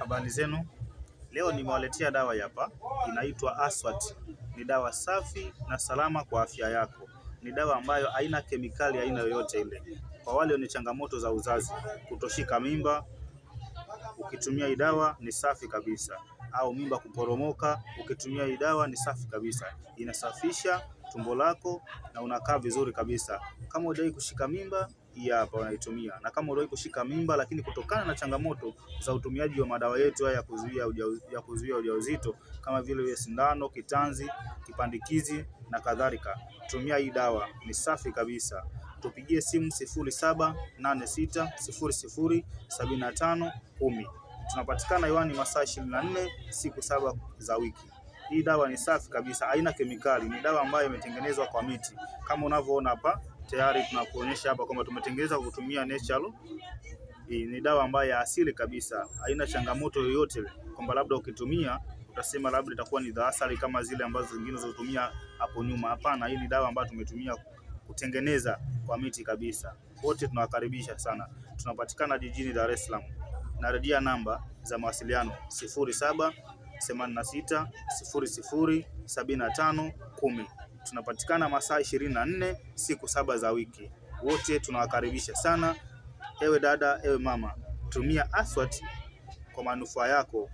Habari zenu. Leo nimewaletea dawa hapa, inaitwa Aswat. Ni dawa safi na salama kwa afya yako. Ni dawa ambayo haina kemikali aina yoyote ile. Kwa wale wenye changamoto za uzazi, kutoshika mimba, ukitumia hii dawa ni safi kabisa, au mimba kuporomoka, ukitumia hii dawa ni safi kabisa, inasafisha tumbo lako na unakaa vizuri kabisa. Kama hujawahi kushika mimba, hii hapa unaitumia, na kama hujawahi kushika mimba, lakini kutokana na changamoto za utumiaji wa madawa yetu haya ya kuzuia ujauzito kama vile sindano, kitanzi, kipandikizi na kadhalika, tumia hii dawa, ni safi kabisa. Tupigie simu 0786007510. Tunapatikana Iwani masaa 24 siku 7 za wiki. Hii dawa ni safi kabisa, haina kemikali, ni dawa ambayo imetengenezwa kwa miti kama unavyoona hapa. Tayari tunakuonyesha hapa kwamba tumetengeneza kwa kutumia natural. Hii ni dawa ambayo ya asili kabisa, haina changamoto yoyote, kwamba labda ukitumia utasema labda itakuwa ni athari kama zile ambazo zingine zilizotumia hapo nyuma. Hapana, hii ni dawa ambayo tumetumia kutengeneza kwa miti kabisa. Wote tunawakaribisha sana. Tunapatikana jijini Dar es Salaam. Narudia namba za mawasiliano 0786007510. Tunapatikana masaa 24 siku 7 za wiki. Wote tunawakaribisha sana. Ewe dada, ewe mama, tumia Aswat kwa manufaa yako